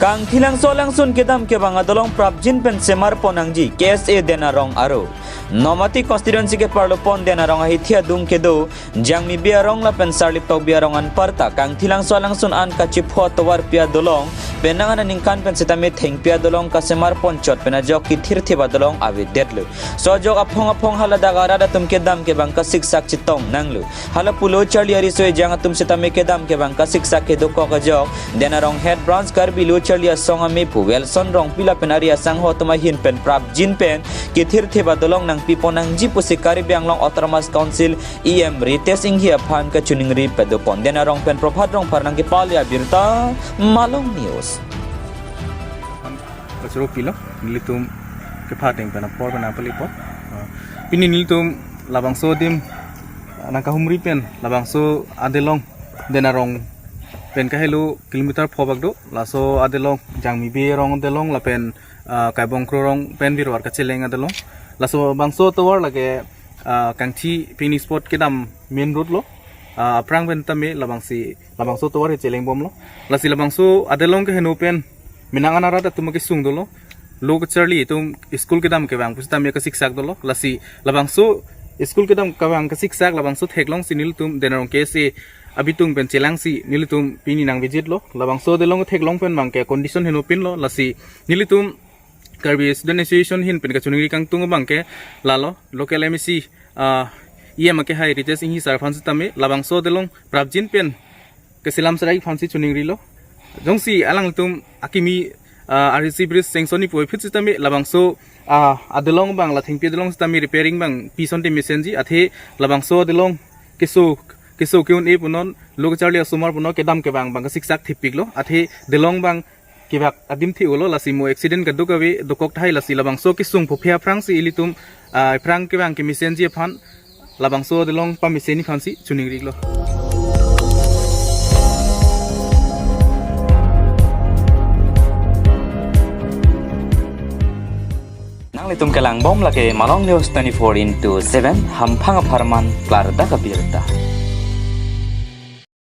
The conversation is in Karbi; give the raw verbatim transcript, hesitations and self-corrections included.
Kangthilangso alangsun kedam kevang adolong prapjin pen semar pon nangji K S A Denarong aro. Nomati constituency keparlo pon Denarong ahithi adung kedo Jangmi Bey arong lapen Sarlip Tokbi arong anparta Kangthilangso alangsun an kachipho tovar pi adolong penang aningkan pen setame thengpi adolong kasemar pon chot pen ajok kithirthip adolong avedetlo. So ajok aphong aphong haladak arat atum kedam kevang kasiksak chetong nanglo. Hala pulo charli ariso ejang atum setame kedam kevang kasiksak kedokok ajok Denarong Head Branch Karbi Lo Charli Asong amepu Wilson Rongpi lapen ari asangho atum ahin pen prapjin pen kithirthip adolong nangpi pon nangji pusi Karbi Anglong Autonomous Council E M Ritesh Enghi aphan kachiningri pado pon. Denarong pen Prabhat Rongphar nangkepale abirta, Malong News. Kachoro pilo, nelitum kephateng pen apor pen apali po. Ah, pini nelitum labangso adim, ah, nangkahumri pen labangso adelong Denarong pen kahelo kilometer pho bak do, laso adelong Jangmi Bey arong adelong lapen, ah, Kaibongkro arong pen birwar kacheleng adelong. Laso bangso tovar lake, ah, Kangthi picnic spot kedam main road lo. Ah, aphrang pen tame labangsi labangso tovar hi cheleng bomlo. Lasi labangso adelong keheno pen menang an arat atum kesung dolo. Lo kacharli atum school kedam kevang pusitame kasiksak dolo. Lasi labangso school kedam kevang kasiksak labangso theklongsi nelitum Denarong K S A abitung pen chelangsi nelitum pini nang visit lo. Labangso adelong theklong pen abangke condition heno pinlo. Lasi nelitum Karbi Student Association ahin pen kachiningri kangtung abangke lalo local M A C, ah, E M akehai Ritesh Enghi sir aphan setame labangso adelong prapjin pen keselam serai aphansi chiningrilo. Jongsi alangtum akimi, ah, R C C bridge sanction ni puvoiphit setame labangso, ah, adelong abang la thengpi adelong setame repairing abang pi asonte mesenji, athe labangso adelong keso keso ke-un-e punon, lo kacharli asomar punon kedam kevang abang kasiksak thipiklo, athe adelong abang kevak adim thi-olo, lasi mo accident kadokave dokok tahai. Lasi labangso kesung pho aphrangsi ilitum, ah, aphrang kevang kemesenji aphan labangso adelong pamesenji aphansi chiningrilo. Nanglitum kelang bom lake Malong News twenty-four into seven, hamphang apharman klardak abirta.